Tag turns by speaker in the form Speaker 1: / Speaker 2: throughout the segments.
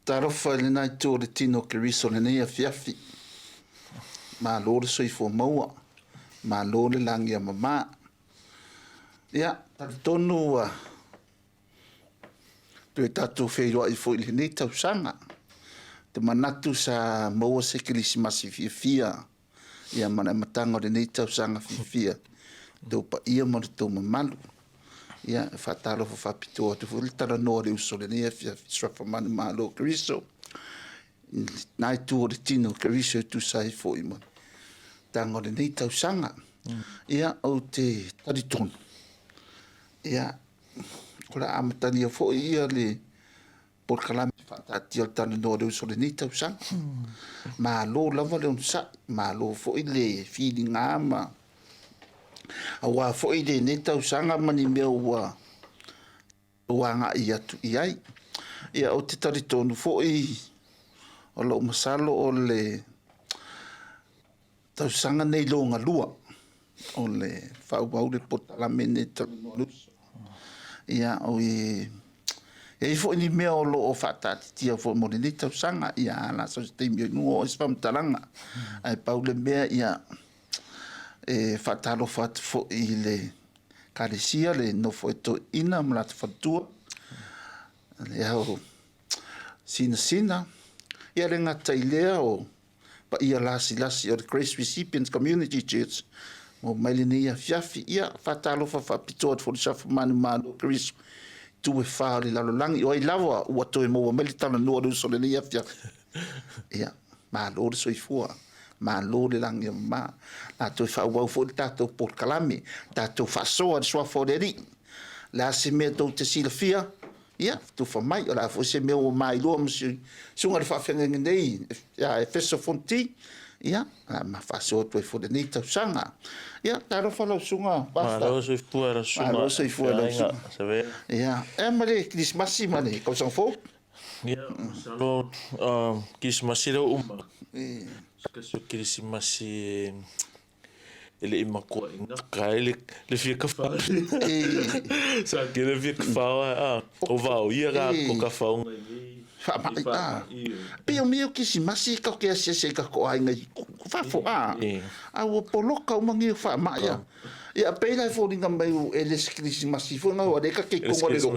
Speaker 1: Talofa i lena itu o le tino o Keriso i lenei afiafi. Malo le soifua maua, malo le lagi e mama. Ia, talitonu ua toe tatou feiloai foi i lenei tausaga. Te manatu sa maua se kerisimasi fiafia ia ma le amataga o lenei tausaga fiafia i tou paia ma lo outou mamalu. Ia, e faatalofa faapitoa atu foi le talanoa a le uso i lenei afiafi, Suafa Manumalo Keriso, i lena itu o le tino o Keriso e tusa ai foi ma le amataga o lenei tausaga. Ia, ou te talitonu, ia, o le a amatalia foi ia le polokalame faataatia o le talanoa o le uso i lenei tausaga. Malo lava le onosai, malo foi le filiga ma aua foi lenei tausaga ma ni mea ua agai atu i ai. Ia, ou te talitonu foi, o lou masalo o le tausaga nei lona lua o le faaauau le polokalame lenei talanoa le uso. Ia, o e i ai foi ni mea o lo o faataatitia foi mo lenei tausaga, ia a la sau se taimi e oo ai se faamatalaga. Ae pau le mea, ia, e faatalofa atu foi i le Ekalesia, le nofo a toeaiina ma latou faletua, le ao sinasina, ia le gata i lea o paia lasilasi o le Grace Recipients Community Church maua mai lenei afiafi. Ia, faatalofa faapitoa atu foi i le Suafa Manumalo o Keriso i itu e fa o le lalolagi, o ai lava ua toe maua mai le talanoa o le uso i lenei afiafi. Ia, malo le soifua, malo le lagi e mama. O le a toe faaauau foi le tatou polokalame, tatou faasoa i le Suafa o le Alii. O le a se mea tou te silafia, Ia, tufa mai, o le a foi se mea ua mailoa ma si susuga i le faafeagaiga nei ia Efeso Fonoti, ia, o le a ma faasoa atu ai foi i lenei tausaga. Ia, talofa lau susuga Pastor.
Speaker 2: Malo soifua lau susuga.
Speaker 1: Malo soifua lau susuga. Ia, e ma le Kerisimasi ma le tausaga fou.
Speaker 2: Ia, masalo Kerisimasi lea ua uma. Se tasi o Kerisimasi e E le i matua gaka ai le fia kafa. Sa ke le fia kafa a o vao ia ka ko kafa o ngai
Speaker 1: nei. Faama'i a. Pei o mea o Kerisimasi ka ke asiasi ai ka ko aiga i fafo a. A ua poloka uma nei o faama'i a. Ia pei la e foliga mai e le se Kerisimasi foi nga ua le ka ke kongo le
Speaker 2: lo.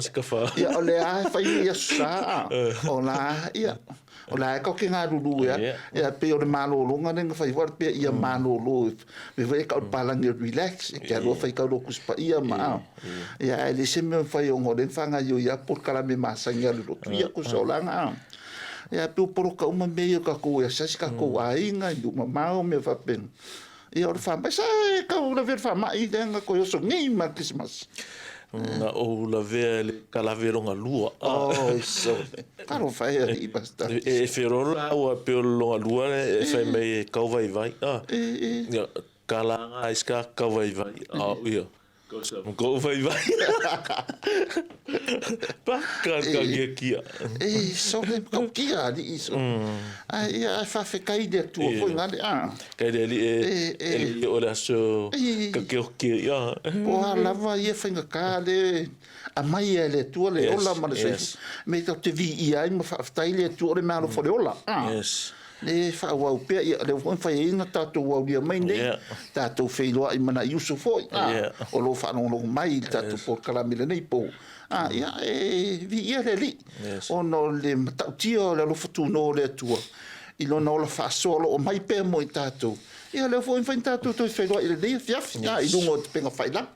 Speaker 1: Ia o le a fai ia sa a. O la ia O la e kau ke galulue a, ia pei o le malologa lea na fai foi pea ia malolo me foi e kau le palangi o relax e ke aloa fai kau lo Tusi Paia ma a. Ia ae le se mea fai ona o lea na faagaoioi a polokalame masani a le lotu ia ko saolaga a. Ia pei o poloka uma mea ia o tatou e asiasi tatou aiga i nuu mamao mea faapena. Ia o le faamai sa e kau lavea le faamai lea na toe oso nei ma le Kerisimasi.
Speaker 2: Na ou lavea i le kalave longa lua.
Speaker 1: Oi sole. Talofa e alii pastor.
Speaker 2: E feoloolo la ua pei o le longa lua e fai mai e kau vaivai. Ia kala nga iska kau vaivai. A ia. Kou vaivai. Pa ka ka kia kia.
Speaker 1: E sole kau kia alii so. Ai ia ai faafetai i le Atua foi ngale a.
Speaker 2: Kai le alii e e le o le aso ka ke oki ia.
Speaker 1: Po a lava ia faigata le aumai e le Atua le ola ma le soifua. Me tatou te viia ai ma faafetai le Atua o le meaalofa o le ola.
Speaker 2: Yes.
Speaker 1: Le faaauau pea, ia lea foi na fai ai na tatou aulia mai nei, tatou feiloai ma nai uso foi, o lo o faalogologo mai i le tatou polokalame i lenei po. Ia, e viia le Alii, ona o le matautia o le alofa tunoa o le Atua i Lona ola faasoa o lo o aumai pea mo i tatou. Ia lea foi e mafai ona tatou toe feiloai i lenei afiafi, i luga o upega tafailagi.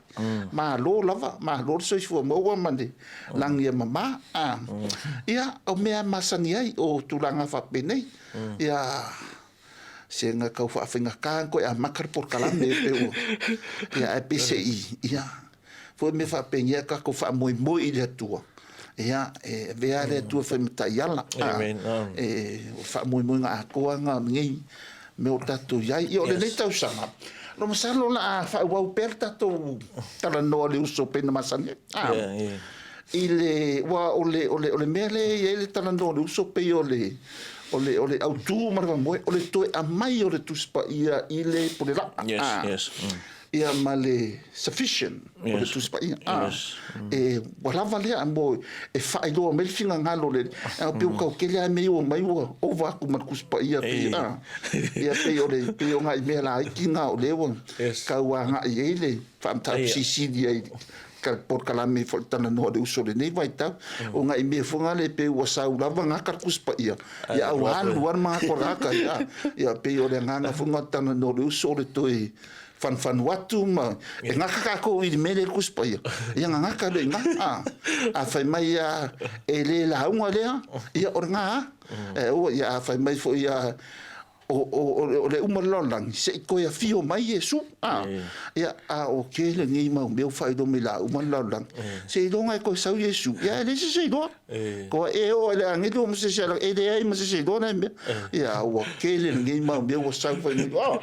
Speaker 1: Malo lava, malo le soifua maua ma le lagi e mama. Ia, o mea e masani ai o tulaga faapenei. Ia, sega tau faafaigata ona toe amata le polokalame e pei ua, ia ae peiseai, ia, foi mea faapenei a tatou faamoemoe i le Atua, ia, e avea lava le Atua e fai ma taiala. E, o le faamoemoega atoa lena o lenei mea o tatou i ai. Ia, o lenei tausaga, lo masalo o le a faaauau pea le tatou talanoa i le uso pei ona masani ai. I le, aua o le, o le, o le mea lea e i ai le talanoa o le uso pei o le, o le, o le autu ma le faamoemoe, o le toe aumai o le Tusi Paia i le Pule Laa.
Speaker 2: Yes, yes.
Speaker 1: Ia ma le sufficient o le Tusi Paia. E ua lava lea mo e faailoa mai le finagalo o le Alii. Ae pei ua tau tele lava mea ia ua aumai ua ova atu ma le Tusi Paia pei a. Ia pei o le pei o nai mea laiti na o lea ua tau agai i ai le faamataupu silisili ai i polokalame foi le talanoa a le uso i lenei vaitau. O nai mea foi na lea pei ua sau lava gata le Tusi Paia, ia a ua alu lava le manatu o le tagata ia. Ia pei o le agaga foi na o le talanoa a le uso o le toe fanufanu atu ma e gata tatou i le mea lea i le Tusi Paia, ia na gata lea i ina. A, a fai mai lava e le lauga lea, ia o lena lava. Ae aua, ia a fai mai foi lava o le uma o le lalolagi, se i toe afio mai Iesu. A, ia, a o tele nei mau mea ua faailoa mai la uma le lalolagi, seiloga e toe sau Iesu, ia e leai se isi e iloa. Koa e oo i le agelu ma se isi e leai ma se isi e iloa lea mea. Ia, ua tele lenei mau mea ua sau fai mai, oh,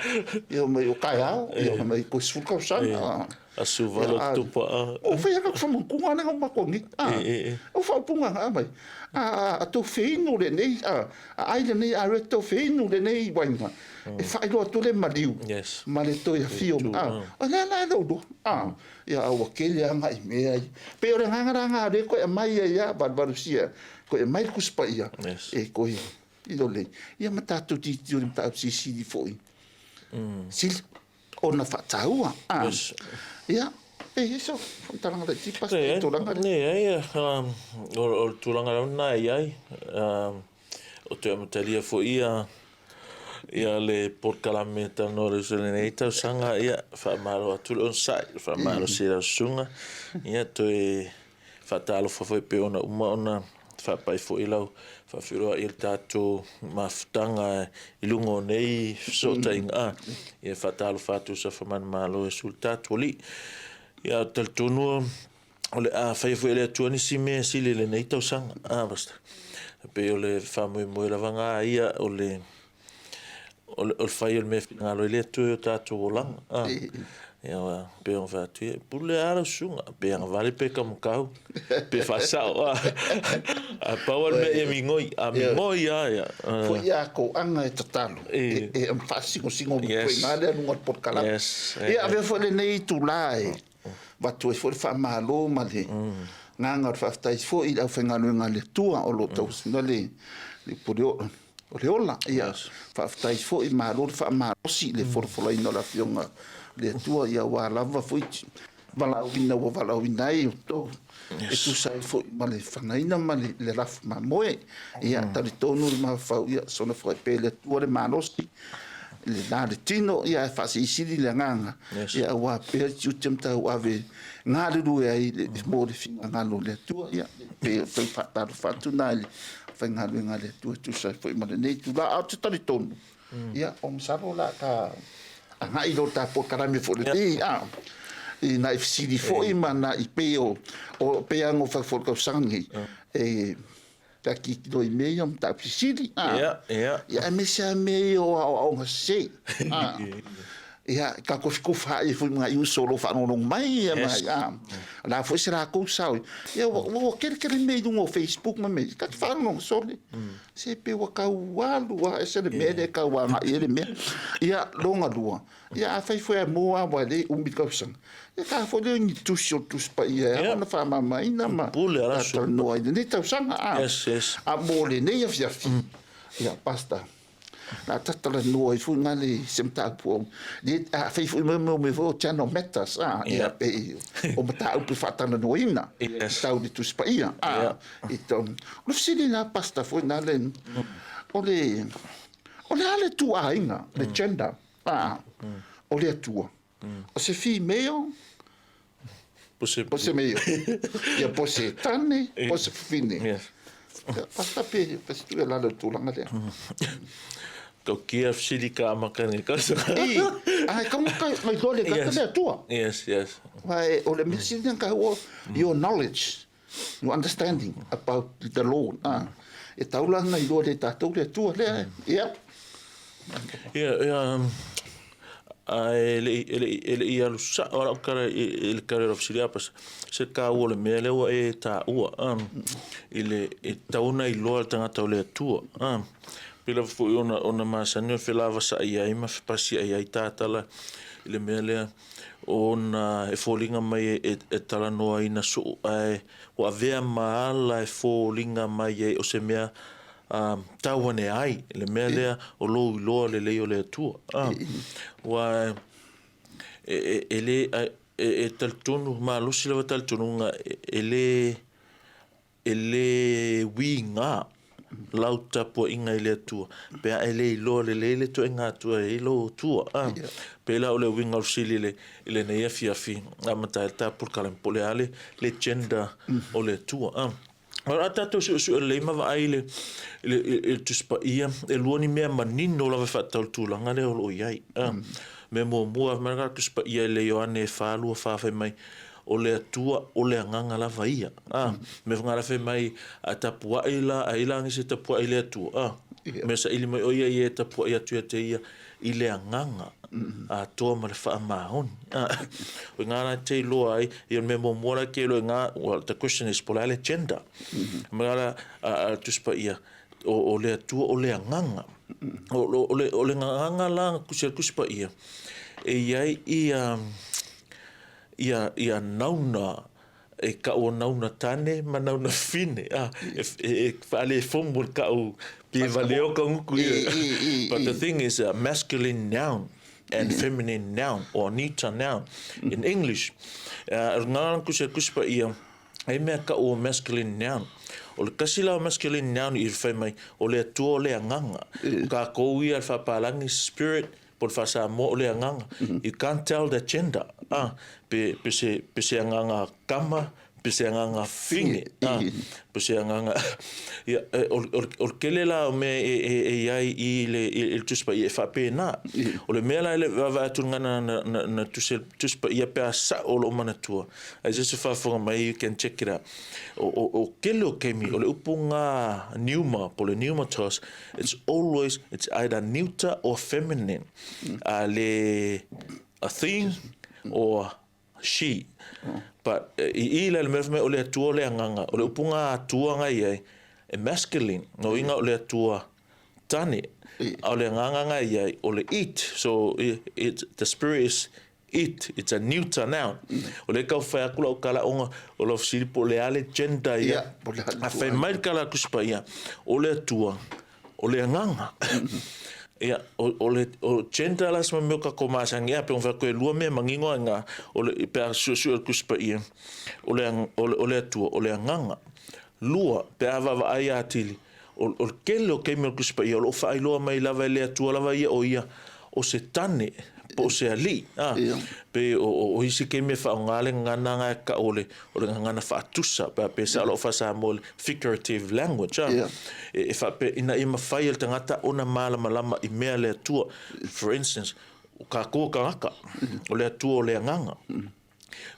Speaker 1: ia mai o taeao, ia mai toe 10 tausaga.
Speaker 2: Asu valo tupa.
Speaker 1: O fai aka whamantunga ana ngā matua nei. O whaopunga ngā mai. A tau wheinu le nei, a ai le nei, a re tau wheinu le nei wainga. E whailoa atu le maliu. Ma le toi a whio. O lea la e lau loa. Ia a ua kele a ngai mea ai. Pei o le agaga la nga le koe aumai ai a valuvalusia koe aumai le Tusi Paia e koe i lo lei. Ia ma tatou tilotilo i le mataupu silisili foi. Sili ona faataua. Ia, e i ai sau faamatalaga laitiiti Pastor i le tulaga lea?
Speaker 2: Leai, o le tulaga lava lena e i ai. O toe amatalia foi ia ia le polokalame e talanoa le uso i lenei tausaga, ia faamalo atu le onosai, faamalosi i lau susuga, ia toe faatalofa foi pei ona uma ona faapai foi lau faafeiloai i le tatou mafutaga i luga o nei fesootaiga. Ia faatalofa atu Suafa Manumalo e Sulu tatou Alii. Ia talitonu o le a faia foi e le Atua nisi mea sili i lenei tausaga. A, Pastor. E pei o le faamoemoe lava na ia o le o le, o le fai o le mea finagalo ai le Atua i o tatou olaga. A, ia, pei ona fai atu, ia, pule lava lau susuga, pe agavale pe taumatau, pe faasao. A, a pau lava le mea ia migoi, a migoi lava ia.
Speaker 1: Foi a toaga e tatalo, e faasingosingo mai foi i ina lea luga o le polokalame. Ia avea foi lenei itula e Avatu ai foi le faamalo ma le agaga o le faafetai foi i le aufaigaluega a le Atua o lo o tauasuina le pule o le ola. Ia, faafetai foi, malo le faamalosi i le folafolaina o le Afioga i le Atua, ia aua lava foi valaauina ua valaauina ai outou e tusa ai foi ma le fanaina ma le lafu mamoe. Ia, talitonu le mafaufau, ia soona fuaipea e le Atua le malosi le la le tino, ia ae faasilisili le agaga, ia aua pea le tiute ma tauave galulue ai le, mo le finagalo o le Atua. Ia, pe o tau faatalofa atu na i le faigaluega a le Atua e tusa ai foi ma lenei itula. A o te talitonu, ia, o masalo o le a ta agai loa i le ta polokalame foi lenei, a, i nai fesili foi ma nai pei o, o pei lava ona ou fai atu foi i le tausaga lenei, e Pe a tilotilo i mea ia o mataupu sisili, a.
Speaker 2: Ia, ia.
Speaker 1: Ia, aemaise lava mea ia o aoaoga sese, a. Ia, ka kofikofa ai foi ma nai uso o lo o faalogologo mai, ia, ma, a. O le a foi se latou sao. Ia, ua, ua tele tele mea i luga o Facebook ma mea, ta te faalogologo sole. Se pei ua tau alu lava ese le mea lea e tau agai i ai le mea. Ia, lona lua, Ia afai foi a mua lava ua le umi tausaga, ia ta foi lea ni tusi o le Tusi Paia e ao ona faamamaina ma talanoa i lenei tausaga. A, a mo lenei afiafi, ia Pastor, o le a ta talanoa ai foi na le se mataupu o, afai foi mo mea foi o Channel Matters, a, ia pei o mataupu e faatalanoaina tau i le Tusi Paia. A, i tau, o le fesili la Pastor foi na le, o le, o le a le ituaiga, le gender? A, o le Atua. O se female, po se male. Ia, po se tane, po se fafine.
Speaker 2: Yes.
Speaker 1: Pastor pe, pe se tuu e lalo i le tulaga lea.
Speaker 2: Kau kia fesili ka amaka nei ka sa.
Speaker 1: I, ai ka mo ka mai loa le kata le Atua.
Speaker 2: Yes, yes.
Speaker 1: Vai, o le mea sili na ka ua, your knowledge, your understanding about the Lord. Ah, e tau la na iloa le tatou le Atua lea. Ia.
Speaker 2: Ia, ia, a e le i, e le i, e le i alu sao lau tala i le tali o lau fesili, a pasa, se taua o le mea lea ua e taua, i le, e tatau ona iloa le tagata o le Atua. Pei lava foi ona ona masani ona felavasai ai ma fepasiai ai tatala i le mea lea ona e foliga mai e e talanoaina soo ae ua avea ma ala e foliga mai ai o se mea tau ane ai le mea lea o lou iloa lelei o le Atua. Aua e e le e talitonu malosi lava talitonuga e le E lē uiga lau tapuaiga i le Atua pe a e le iloa lelei le ituaiga Atua e i ai lou Atua. A? Pei la o le uiga o le fesili i le, i lenei afiafi, amata ai le ta polokalame, po o le a le, le gender o le Atua. A? O le a tatou suesue lelei ma vaai i le, i le, i le Tusi Paia, e lua ni mea manino lava e faatatau i le tulaga lea o lo o i ai. A? Mea muamua, mai le Tusi Paia i le Ioane 4, 2, 4 fai mai, O le Atua, o le Agaga lava ia. A, mea whangara whai mai, a tapuai la, a ila angi se tapuai le Atua. A, mea saili mai o ia i e tapuai atu ia te ia i le Agaga, a toa ma le whaamaoni. A, o ngā rā te iloa ai, i o mea muamua la ke iloa i ngā, well, the question is, po le a le gender. Mea la, a, a tuspa ia, o, o le Atua, o le Agaga. O, o, o le, o le Agaga la, kusi a tuspa ia, e iai ia, ia, ia nauna, e kau o nauna tane ma nauna fine. Ah, e, e, e whaalefomu le kau pe valeo ka nguku ia. But the thing is a masculine noun and feminine noun or neuter noun in English. Uh, ngā kusi a kusi pa ia, e mea kau o masculine noun. O le kasi la o masculine noun i whai mai, o le atua o le anganga. Ka kou ia le whapalangi spirit, Po le faa-Samoa o le agaga, you can't tell the gender, ah, pe, pe se, pe se agaga kama, pe se agaga fine, ah, pe se agaga, ia, e, o, o, o le tele la o mea e, e, e i ai i le, i le Tusi Paia e faapena. O le mea la e le vaavaai atu le gagana na, na, na Tusi, Tusi Paia pe a sao lou manatua, ai se se faafofoga mai, you can check it out. O, o, o tele o taimi, o le upu ngā pneuma, po o le pneumatos, It's always, it's either neuter or feminine. A le a thing or she. But i i la le mea fai mai o le Atua o le Agaga, o le upu ngā Atua nga i ai, e masculine, no inga o le Atua tane. A o le Agaga nga i ai, o le it. So it, the spirit is It, it's a neuter noun. O lea kau whai aku lau kala onga, o lau fesili po o le a le gender ia. A whai mai le kala aku sipa ia, o le Atua, o le Agaga. Ia, o, o le o gender la sma mea o kako masangi ia, pe whai koe lua mea mangingo ai ngā, o le, pe a suesue o le kusi pa ia, o le, o le, o le Atua, o le Agaga. Lua, pe a vaavaai atili, o, o le kele o keimi o le Kusi Paia, o loo faailoa mai lava e le Atua lava ia o ia o se tane po o se alii, a, pe o, o, o isi keimi e faaaoga le gagana ga e kau o le, o le gagana faatusa, pe a pe sa o loo faa-Samoa le figurative language, a, e, e faapea ina ia mafai e le tagata ona malamalama i mea a le Atua. For instance, o kakou o tagata, o le Atua o le Agaga.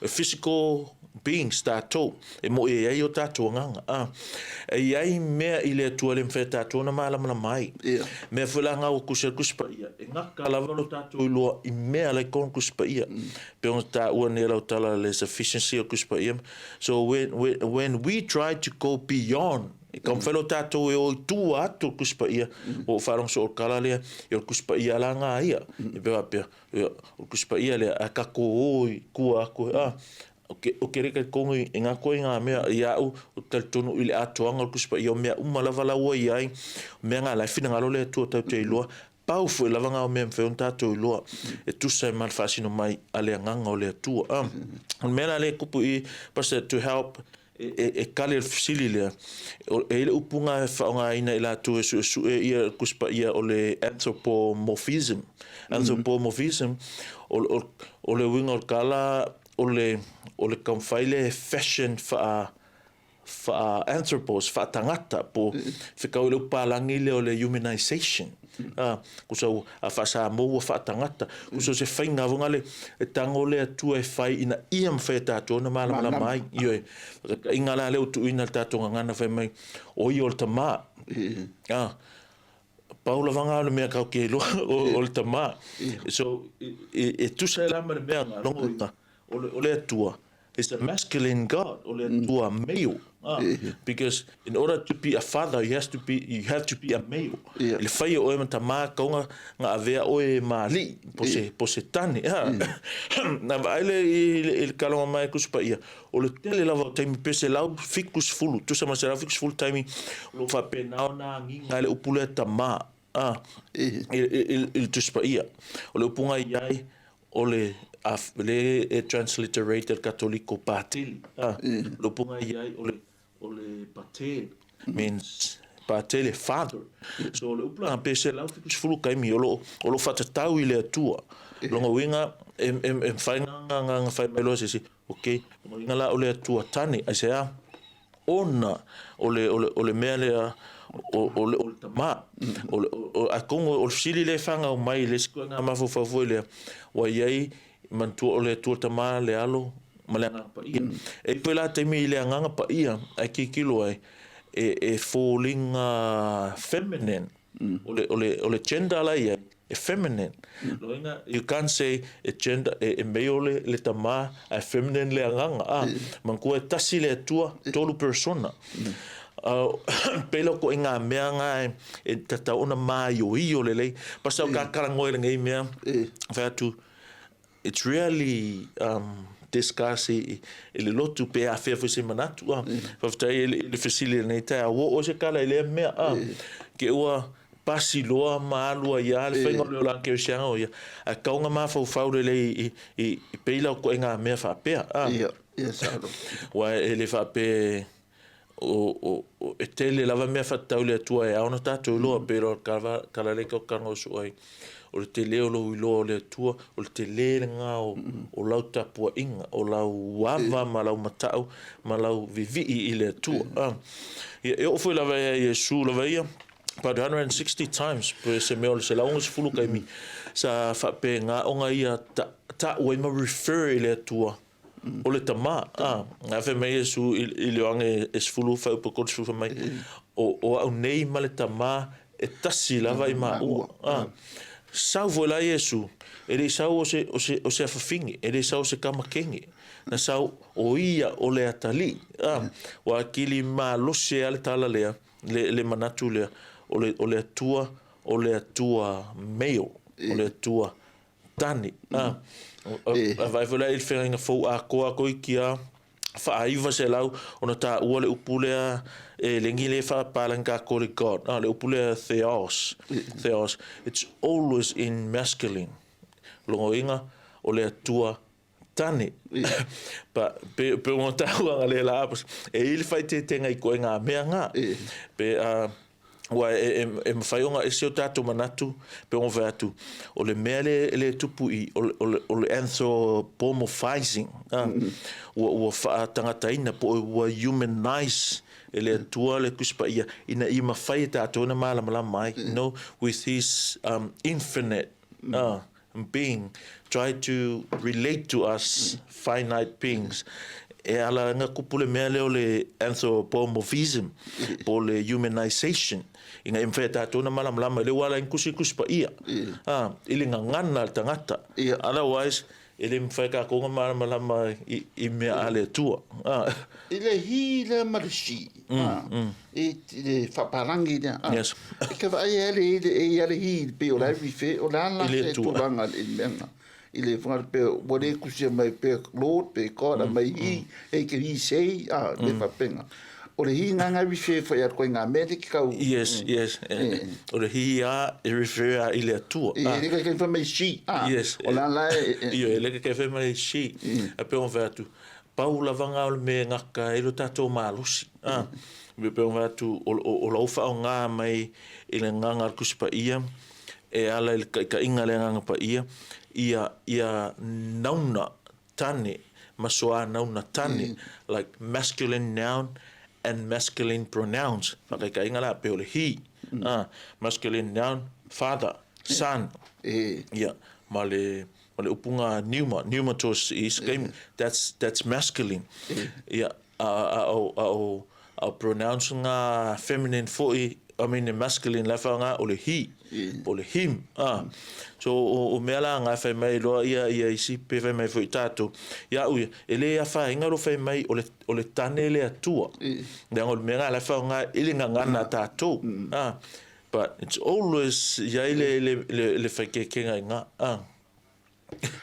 Speaker 2: Physical beings tatou, e moʻi e ai o tatou agaga. A, e i ai mea i le Atua le mawhai tatou na malamalama ai. Yeah. Mea foi la ngā ua kusi a kusi pa ia, e ngaka lava lo tatou iloa i mea lai kona kusi pa ia. Pe ona tā ua nei lau tala le sufficiency o kusi pa ia. So when, when, when we try to go beyond E ka mawhai lo tatou e o i tua atu o kusi pa ia, o wharongo so o kala lea, i o kusi pa ia la ngā ia. E pea pea, Ia, o Kusi Paia lea, a ka ko o i kua aku, a, o ke, o ke reka kongo i ngā koe ngā mea, i a au, o tali tonu i le atoanga o le Kusi Paia, o mea uma lava la ua i ai, o mea ngā lai whina ngalo le Atua tau te iloa, pau foi lava ngā o mea mwhai on tātou iloa, e tusa e ma le whaasino mai a le anganga o le Atua. A, o le mea la le kupu i, Pastor, to help, e kali le fesili lea, e i le upu ngā e whaongaina i lātou e suesue ia Kusi Paia o le anthropomorphism. Anthropomorphism, o, o, o le uiga o le kala, o le, o le taumafai lea e fashion whaa, whaa anthropos, whaatangata, po whekau i le upalangi lea o le humanization. A, ko sa a faa-Samoa ua faatagata. Ko sa se faiga avonga le e tago le Atua e fai ina ia mafai e tatou ona malamalama ai. Ioe. Faataitaiga la lea ua tuuina le tatou gagana fai mai, o ia o le tamā. A, pau lava nga o le mea kau ke iloa o le tamā. So, e tusa ai la ma le mea nga, logo o le Atua. It's a masculine God, o le Atua male. Because in order to be a father, you has to be, you have to be a male. I le whai o oe ma tamā kaunga nga avea oe ma alii, po se, po se tane. Na vaai le i le, i le kalonga mai kusi paia, o le tele lava o taimi pe 170, tusa ma 170 taimi, o lo o faapena ona agiga ai le upu lea tamā. I, i, i le Tusi Paia. O le upu ngai ai, o le, a, le e transliterated Katoliko Patele. A, o le upu ngai ai, o le, o le Patele, means Patele, father. So o le upu la, pe 170 kaimi, o lo, o lo whatatau i le Atua. Longa uiga, e, e, e mawhai nga, nga, nga, nga whai mai loa se isi, ok, longa uiga la o le Atua tane, ai se a, Ona o le, o le, o le mea lea o, o le, o le tamā. O le, o, atonu o le fesili lea e fanau mai i le isi ituaiga mafaufau foi lea, ua i ai, manatua o le Atua Tamā, le Alo ma le Agaga Paia. E i ai foi la taimi i le Agaga Paia ae tilotilo ai, e, e foliga feminine. O le, o le, o le gender la i ai, e feminine. Lona uiga, you can't say e gender, e, e male le, le tamā, ae feminine le agaga. A, manatua e tasi le Atua, tolu persona. Pei la koe ngā mea ngā e, e tatau ona māioio lelei. Pasal ka karangoa i lenei mea, whai atu, It's really discuss i le lotu pe afea foi se manatu a. Faafetai i le fesili i lenei taeao, ua oo se kala i lea mea a. Ke ua pasi loa ma alu ai a le faiga o le olaga kerisiano ia, ae kau nga mafaufau lelei i pei la o koe nga mea faapea a. Ua e le faapea e tele lava mea whatatau le Atua e ao ona tatou iloa, pei o le kala lea kau kanga o soo ai, o le tele o lou iloa o le Atua, o le tele lena o lau tapuaiga, o lau ava ma lau matau ma lau vivii i le Atua. Ia, e oo foi lava ia Iesu lava ia, about 160 times, pe se mea o le 160 kaimi, sa faapena ona ia ta'u ai ma refer i le Atua, O le tamā, ā, a fai mai Iesu i, i le Ioane e sefulu faaiupu e 30 fai mai, o, o au nei ma le tamā e tasi lava i māua. Ā, sau foi la Iesu, e le i sau o se, o se, o se afafine, e le i sau o se kamakene, na sau o ia o le atalii. Ā, ua akili malosi ai lava le tala lea, le, le manatu lea, o le, o le Atua, o le Atua male, o le Atua Tane, a. A vaai foi la i le feagaiga fou atoa toeiti a faa-900 ona taua le upu lea e legi le faapalagi tatou le God, a, le upu lea theos, theos, it's always in masculine. Lona uiga, o le Atua tane. But pe, pe ona taua nga le la, e i ai le faaeteetega i koe ngā mea nga. Pe, a, Aua e, e, e mawhai o ngā ese o tātou manatu, pe o whai atu, o le mea le, le tupu i, o, o, le, o le anthropomorphizing, ua, ua whaatangataina, po o ua humanize e le Atua le Tusi Paia, ina ia mawhai e tātou na mālamalama ai, you know, with his infinite being, try to relate to us finite beings. E ala nga kupu le mea lea o le anthropomorphism, po o le humanization, ina ia mawhai e tātou na malamalama i le ua ala i kusi kusi paia, i le gagana a le tagata. Otherwise, e le mawhai kākou na malamalama i mea a le Atua.
Speaker 1: I le hi lea ma le si, i le faapalangi lea, e ke vaai ai le e ia le hi pei o la e refer, o le a la se tulaga i le mea na, i le whangara pe ua le kusia mai pe Lord pe God a mai hi, e ke hi sei, a, le whapenga. O le hi nga nga refer whai a koe ngā mea le ki kau.
Speaker 2: Yes, yes. O le hi a e refer a i le Atua.
Speaker 1: E le kai whai mai she, a.
Speaker 2: Yes.
Speaker 1: O la la e.
Speaker 2: Io, e le kai whai mai she. A pe o whai atu, pau lava ngā o le me ngaka e lo tātou malosi. A, me pe o whai atu, o lau whao ngā mai i le nganga al kusi pa ia, e ala i le kaikainga le nganga pa ia, ia, ia nauna tane, ma soa nauna tane, like masculine noun and masculine pronouns, whakaikainga la, pe o le he, masculine noun, father, son, ia, ma le, ma le upunga pneuma, pneumatos i isi taimi, that's, that's masculine, ia, a, a o, a o, a o pronouns nga feminine foi, I mean the masculine la e faaaoga o le he po o le him a. So o mea la na e fai mai loa ia ia isi pe fai mai foi tatou ia au ia e le afaina lou fai mai o le o le tane le Atua leaga o le mea na la e faaaoga i le gagana a tatou a but it's always iai le le le faikeikega i ina a.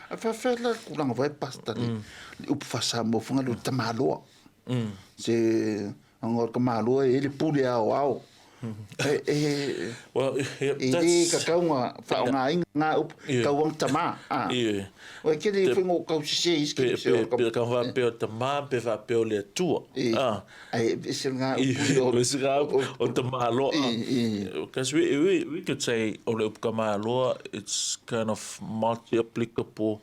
Speaker 1: A faafefea la le tulaga foi Pastor le upu faa-Samoa foi lea o le tamaloa. Se ona o le tamaloa e i ai le pule aoao. E, e,
Speaker 2: well, yeah,
Speaker 1: e le tatau ona faaaogaina ngā upu, tau ana tamā.
Speaker 2: Yeah.
Speaker 1: Ua tele i whenga o kau sese i
Speaker 2: ski. Pe, pe, pe, ka whapea o tamā, pe whapea o le Atua.
Speaker 1: Ah. Ai, ese ngā upu
Speaker 2: o... Ese ngā upu o tamaloa. Because we could say o le upu tamaloa, it's kind of multi-applicable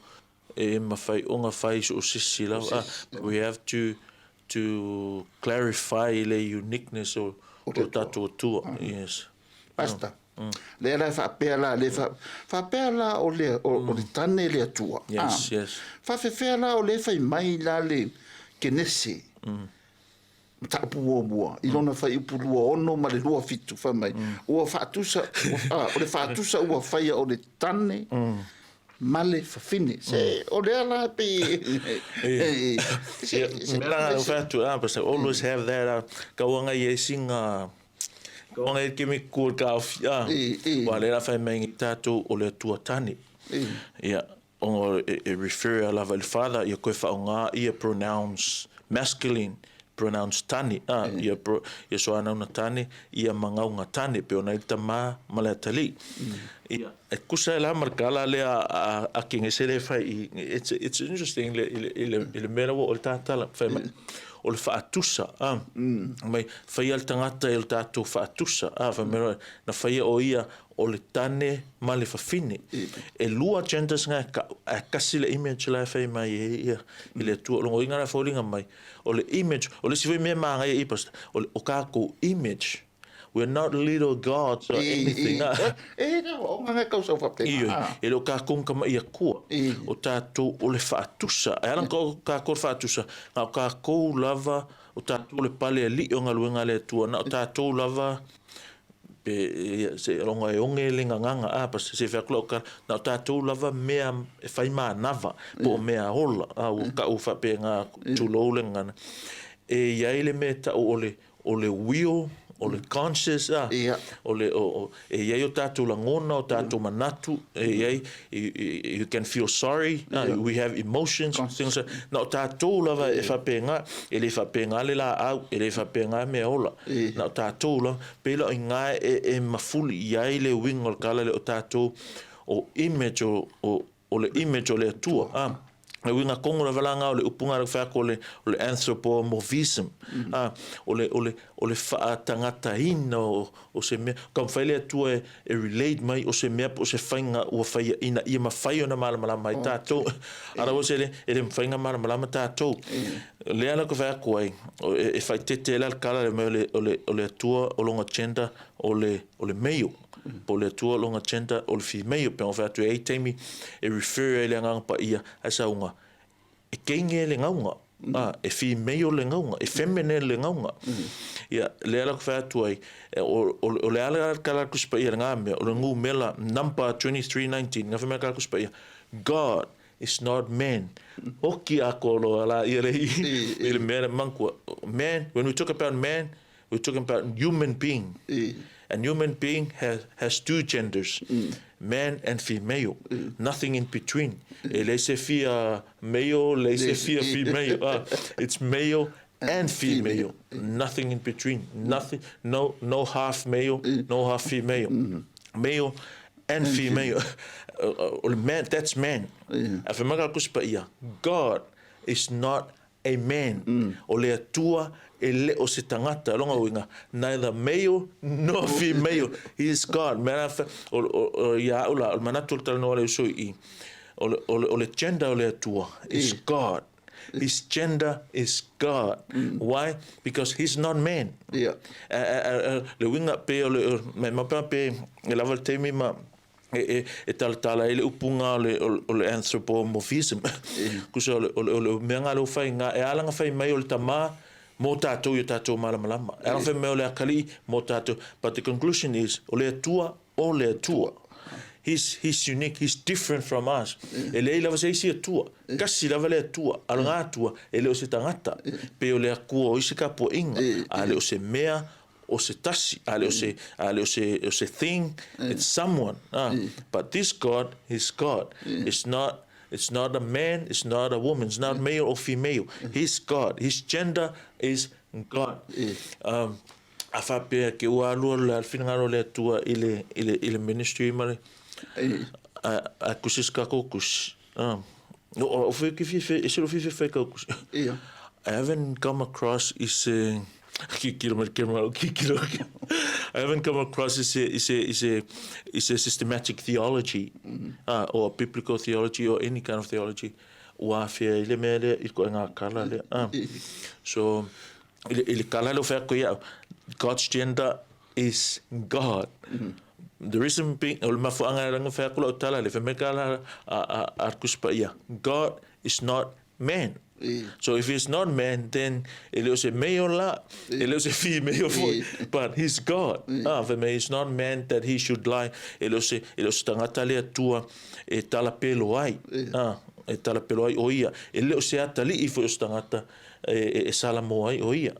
Speaker 2: e mawhai o ngā whai so o sisi lava. We have to clarify le uniqueness o o tatou Atua. Yes.
Speaker 1: Pastor, lea la e faapea la, le faapea la o le, o le tane le Atua.
Speaker 2: Yes, yes.
Speaker 1: Faafefea la o le fai mai la le Kenese, mataupu muamua, i lona fuaiupu 26 ma le 27, fai mai, ua faatusa, o le faatusa ua faia o le tane ma le fafine. Se, o lea la pei...
Speaker 2: Mea la ngā whai atu, but I always have that, kauanga i e singa, kauanga i ke me kua ka awhi, wa le la whai mai ngi tātou o le Atua tane. Ia, onga e refer a lava i le father, ia koe whaonga ia pronouns masculine, pronouns tane, ia, ia soanauna tane, ia mangaunga tane, pe ona i le tamā ma le atalii. Ia, e kusa e la ma le kala lea a Kengese le fai i, it's interesting i le, i le, i le mea ua o le tātala, fai mai, o le faatusa, a, mai, faia le tagata i le tatou faatusa, a, fai mai, na faia o ia o le tane ma le fafine. E lua genders nga e kasi le image la e fai mai e ia i le Atua. O lona uiga la e foliga mai, o le image, o le isi foi mea e magaia i pastor, o le o kakou image. We are not little gods or anything.
Speaker 1: E na o nga kau sau faapena.
Speaker 2: Ioe, e le o kakou ka maʻi Akua. O tatou o le faatusa. E ala ona kakou o le faatusa, na o kakou lava, o tatou o le pale alii o galuega a le Atua, na o tatou lava pe se loga e oge le gagaga a pa se fai atu lau tala, na o tatou lava mea e fai manava po o mea ola a ua tau faapena tulou le gagana. E i ai le mea e tau o le o le will, o le conscious a, o le o e i ai o tatou lagona, o tatou manatu, e i ai you can feel sorry, we have emotions, things like, na o tatou lava e faapena, e le faapena le laau, e le faapena mea ola, na o tatou lava, pei la o i ina e mafuli i ai le uiga o le tala lea o tatou o image o o le image o le Atua. A, le uiga tonu lava la na o le upu na fai atu o le, o le anthropomorphism. A, o le, o le, o le faatagataina o, o se mea. Ka mafai le Atua e, e relate mai o se mea po o se faiga ua faia ina ia mafai ona malamalama ai tatou. Otherwise e le, e le mafai ona malamalama tatou. Lea la ou te fai atu ai, e, e faaeteete ai la le tala mai o le, o le, o le Atua o lona gender o le, o le male. Po o le Atua lona gender o le female. Pei ona fai atu e i ai taimi e refer ai le Agaga Paia ae sauga e teine le gauga, e female le gauga, e feminine le gauga. Ia, lea la ou te fai atu ai, o le a le tala a le Tusi Paia i lena mea, o le numera number 23:19, na fai mai le tala a le Tusi Paia, God is not man. Oki atoa loa la ia le i le mea lea manatua, man, when we talk about man, We're talking about human being. And human being has two genders, man and female. Nothing in between. E leai se fia male, leai se fia female. It's male and female. Nothing in between. Nothing, no, no half male, no half female. Male and female. O le man, that's man. Ae fai mai ka Tusi Paia, God is not a man, o le Atua e le o se tagata, lona uiga, neither male nor female, he is God. Mea la, o, ia au la, o le manatu o le talanoa le uso i i, o le, o le, o le gender o le Atua is God. His gender is God. Why? Because he's not man. Le uiga pe o le, me mapea pe e lava le taimi ma, e talatala ai le upuga o le, o le anthropomorphism. Kusa o le, o le, o le mea nga lea ua fai nga, e ala ona fai mai o le tamā Mo tatou i o tatou malamalama. E ala fai mai o le akalii mo tatou. But the conclusion is, o le Atua, o le Atua. He's, he's unique, he's different from us. E leai lava se isi Atua. Kasi lava le Atua. A o lena Atua, e le o se tagata. Pei o le Akua o isi tapuaiga. A le o se mea, o se tasi. A le o se, a le o se, o se thing, it's someone. Ah. But this God is God. It's not It's not a man, it's not a woman, it's not male or female. He's God. His gender is God. Um, a faapea ke ua alu alu le finagalo o le Atua i le, i le, i le ministry ma le, a, a kusi se kako kusi. Um, no, o fe ke fi fe, e se lo fi fe fe ka kusi.
Speaker 1: Ia.
Speaker 2: I haven't come across i se, kikilo mai ke mau kikilo. I haven't come across i se, i se, i se, i se systematic theology, mm -hmm. or biblical theology or any kind of theology ua afea i le mea lea i koe ngā kala lea. So, i le, i le kala lea o whea koe au, God's gender is God. Mm -hmm. The reason being, o le mafuanga e ranga whea kula o tala le, whameka ala a, a, a kuspa ia. God is not man. So if he's not man, then e le o se male la, e le o se female foi, but he's God. Ah, fai mai, he's not man that he should lie. E le o se, e le o se tagata le Atua e talapelo ai. Ah, e talapelo ai o ia. E le o se atalii foi o se tagata e, e, e salamo ai o ia.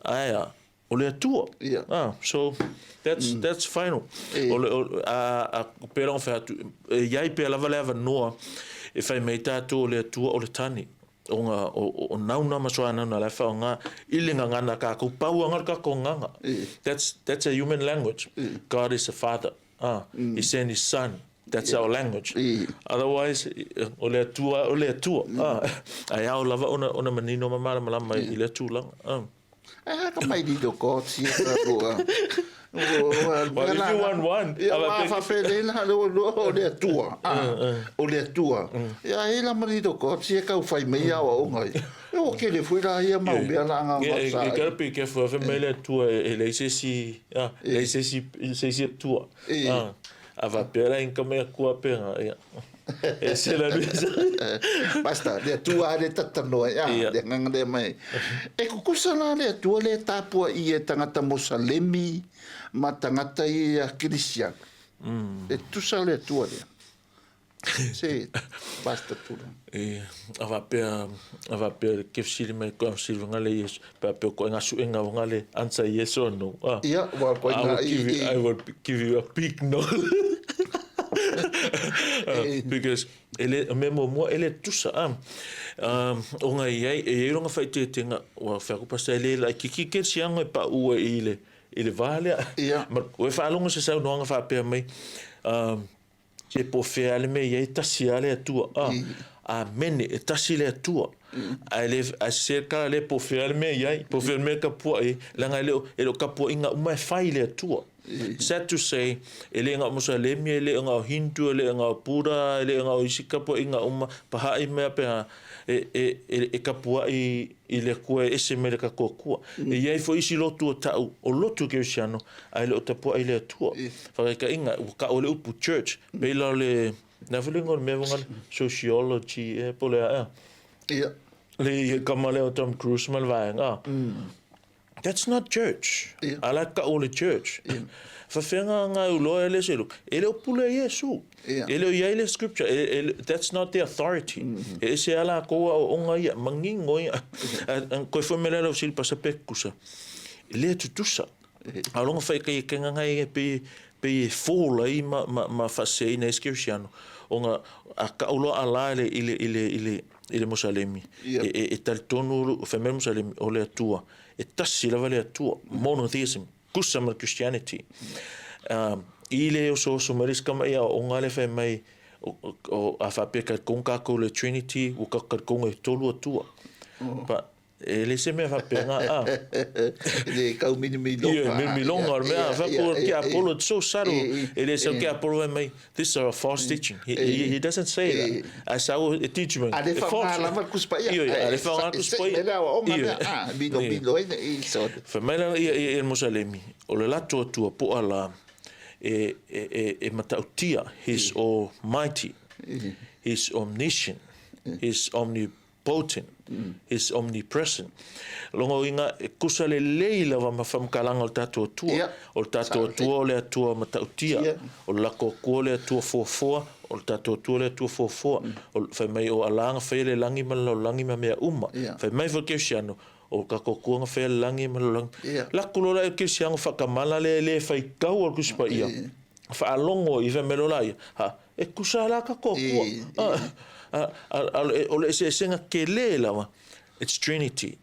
Speaker 2: Ae a, o le Atua.
Speaker 1: Yeah.
Speaker 2: Ah, so that's mm. that's final. E. O le o, a a pera o whatu e iai pea lava le avanoa e whai mei tātou o le Atua o le tani o nga o, o nauna ma soa nauna la wha o nga i le ngangana kākou pau anga ka ko nganga.
Speaker 1: E.
Speaker 2: That's that's a human language.
Speaker 1: E.
Speaker 2: God is a father. Ah, mm. He sent his son. That's yeah. our language.
Speaker 1: E.
Speaker 2: Otherwise, o le Atua, o le Atua. Mm. Ah, ai ao lava ona, ona manino ma malamalama
Speaker 1: yeah.
Speaker 2: i le tulaga. Ah.
Speaker 1: E haka mai li do ko si e lua.
Speaker 2: Well, if you want one.
Speaker 1: Ia wa fa fe le na lo lo o le atua. O le atua. Ia e la mari do ko si e kau fai mai ia o ngai. E o ke le fui la ia mau mea la nga
Speaker 2: ma sa. You gotta be careful fa mai le atua e le se si le se si se si atua. A va pera in ka mea kua pera. Ia. E se la luisa.
Speaker 1: Basta, le atua le tatanoa ia, le nganga le mai. E kukusa la le atua le tapua i e tangata Mosalemi ma tangata i a Kirisiana.
Speaker 2: Mm.
Speaker 1: E tusa le atua lea. Se, basta tula.
Speaker 2: E, a faapea, a faapea ke fesili mai koe fesili nga le yes, pe a pea koe nga suenga o nga le answer yes or no.
Speaker 1: Ah. Ia, wa koe
Speaker 2: nga i, i. I will give you a big no. Because e le, me mo mua e le tusa ah. Um, o nga i ai, e i ronga whaitetenga, wa whea ko pasta e le la, ki ki ke sianga e pa ua i le, i le vā lea.
Speaker 1: Ia.
Speaker 2: Ma, o e whaalongo se saunoanga whaapea mai, um, E po whea le mea ia e tasi a le Atua. A, Amene, e tasi le Atua. A le, a se ka le po whea le mea ia, po whea le mea kapua e, langa e leo, e leo kapua inga uma e whai le Atua. Sad to say, e le nga Musalemi, e le nga o Hindu, e le nga o Buddha, e le nga o isi kapua inga uma, paha'i mea peha, e, e, e, e kapua i, i le Akua e ese mai le kakoa kua. E iai foi isi lotu o ta'u, o lotu kerisiano, ae le o tapua'i le Atua. Whakaikainga, ua ka'o le upu church, pei la o le, na foi le ingoa o le mea le sociology ea po o le a ea.
Speaker 1: Ia.
Speaker 2: Le kama lea o Tom Cruise ma le vaega. That's not church.
Speaker 1: Ia.
Speaker 2: A la ka'o le church.
Speaker 1: Ia.
Speaker 2: Whawhenga ngā uloa e le se E le o pule a Iesu.
Speaker 1: Ia.
Speaker 2: E le o iai le scripture. E, e, that's not the authority. Mm -hmm. E ese ala koua o onga ia, mangingo ia. Koe fue mele lau sili pasa pekusa. E le tutusa. A longa whai kai e kenga ngai e pe, pe e fōla i ma, ma, ma whaseina e skirisiano. Onga, a kauloa a la i le, i le, i le, i le, i le Mosalemi.
Speaker 1: Ia.
Speaker 2: E, e, e talitonu, whai Mosalemi, o le Atua. E tasi lava le Atua. Monotheism. Kusa ma Christianity. Um, i le osooso mai le isi kama ia o nga le fai mai o, o, a faapea ka kong kākou le Trinity ua ka ka konga e tolu atua. But e le se mea faapea nga a.
Speaker 1: Le kau minimilonga.
Speaker 2: Ia, minimilonga o le mea, faapea ke Apollo, it's so subtle. E le sau ke Apollo mai, this is a false teaching. He, he, he doesn't say that. A sau e teach me.
Speaker 1: A le whaonga lava le kusipaia.
Speaker 2: Io, a le whaonga kusipaia.
Speaker 1: Se mele awa o mea, a, mino mino e i so.
Speaker 2: Fai mai la ia ia Mosalemi, o le lato atua po ala e, e, e, e matautia, he's almighty, he's omniscient, he's omnipotent. omnipotent, He's omnipresent. Lona uiga, e tusa lelei lava ma faamatalaga o le tatou Atua. O le tatou Atua o le Atua matautia. O le latou Atua o le Atua fuafua, o le tatou Atua o le Atua fuafua. O, fai mai o Allah na faia le lagi ma le lalolagi ma mea uma. Fai mai foi le kerisiano, o le tatou Atua na faia le lagi ma le lalolagi. Latu loa la e kerisiano faatamala lea e le faitau a le Tusi Paia, faalogo i fai mai loa laia, ha, e tusa la tatou Atua. O le eseesega tele lava, it's Trinity.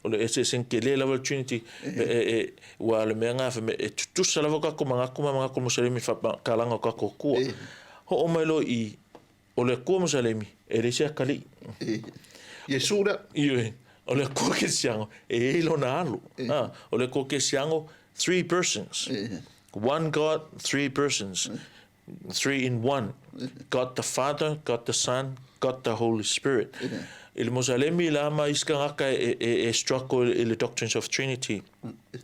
Speaker 2: O le eseesega tele lava le Trinity, aua o le mea lena fai mai e tutusa lava o tatou manatu ma manatu o Musalemi i le faapakalaga o tatou Atua. Oo mai loa i i, o le Atua Musalemi, e leai se atalii.
Speaker 1: Iesu lea.
Speaker 2: Ioe, o le Atua Kerisiano, e i ai lona alo. O le Atua Kerisiano, three persons. One God, three persons. Three in one. God the Father, God the Son, God the Holy Spirit. I le Mosalemi la ma isi tagata e struggle i le doctrines of Trinity.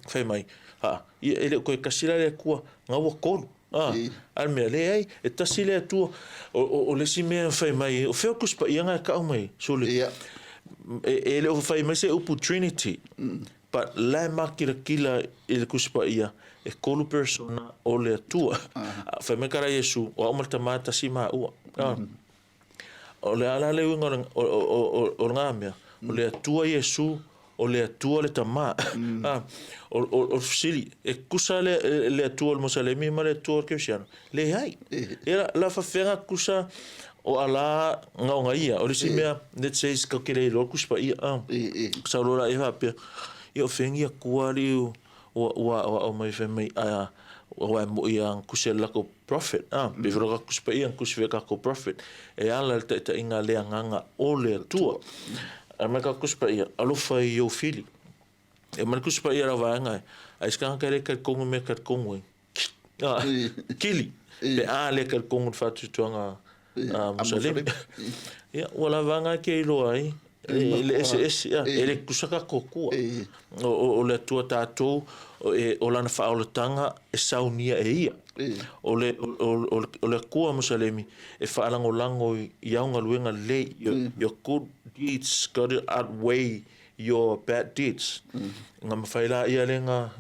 Speaker 2: Fai mai, aa, ia e le o toe tasi la le Atua, na ua tolu. A, a le mea, leai, e tasi le Atua. O le isi mea fai mai, o fea o Tusi Paia na e tau mai, sole. E le o fai mai se upu Trinity. But la e makilatila i le Tusi Paia, e tolu persona o le Atua. Fai mai ka la Iesu, o au ma le Tama e tasi maua. O le a la le uiga o lena mea? O le Atua Iesu, o le Atua le Tama. O le fesili, e tutusa le Atua o le Mosalemi ma le Atua o le Kerisiano? Leai. Ia la faafefea ona tutusa o ala gaogaia. O le isi mea, let's say tatou te le iloa le Tusi Paia, sau loa laia faapea, ia o fea ni Atua alii ua aoao mai fai mai aua e moi lava na tusi e le latou prophet, pei foi o le tatou Tusi Paia na tusi foi e tatou prophet e ala i le taitaiga a le Agaga o le Atua. Ae mai le tatou Tusi Paia, alofa i ou fili. E aumai le Tusi Paia i lau vaega, ai se tagata e le talitonu i mea e talitonu ai. Kili, pe a le talitonu i le faatuatuaga a Musalemi. Ia, ua lava lena e te iloa ai le eseese, e le tutusa tatou Atua. O le Atua tatou, o lana faaolataga e saunia e ia. O le Atua Musalemi e faalagolago i au galuega lelei, your good deeds got to outweigh your bad deeds. Nga mafai la ia le nga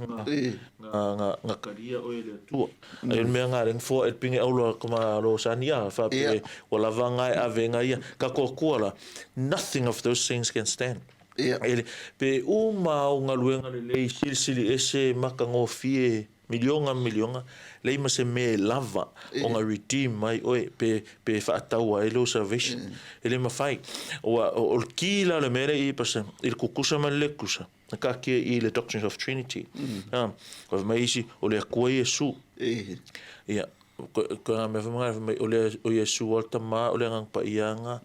Speaker 2: nga nga talia oe e le Atua. Ai o le mea nga le foa e le pinge auloa ka ma lo sani a fa pe ua lava nga e ave nga ia ka ko Atua la nothing of those things can stand. E pe uma au galuega lelei silisili ese matagofie Miliona ma miliona, leai ma se mea e lava ona redeem mai oe pe pe faataua ai lou salvation. E le mafai. Ua o le ki la o le mea lea i pasa i le kukusa ma le le kukusa. Na kaatia i le doctrines of Trinity. A, kua fai mai isi, o le Atua Iesu. Ia, ko ko nga mea fai mai, fai mai o le o Iesu o le Tama o le Agaga Paia nga.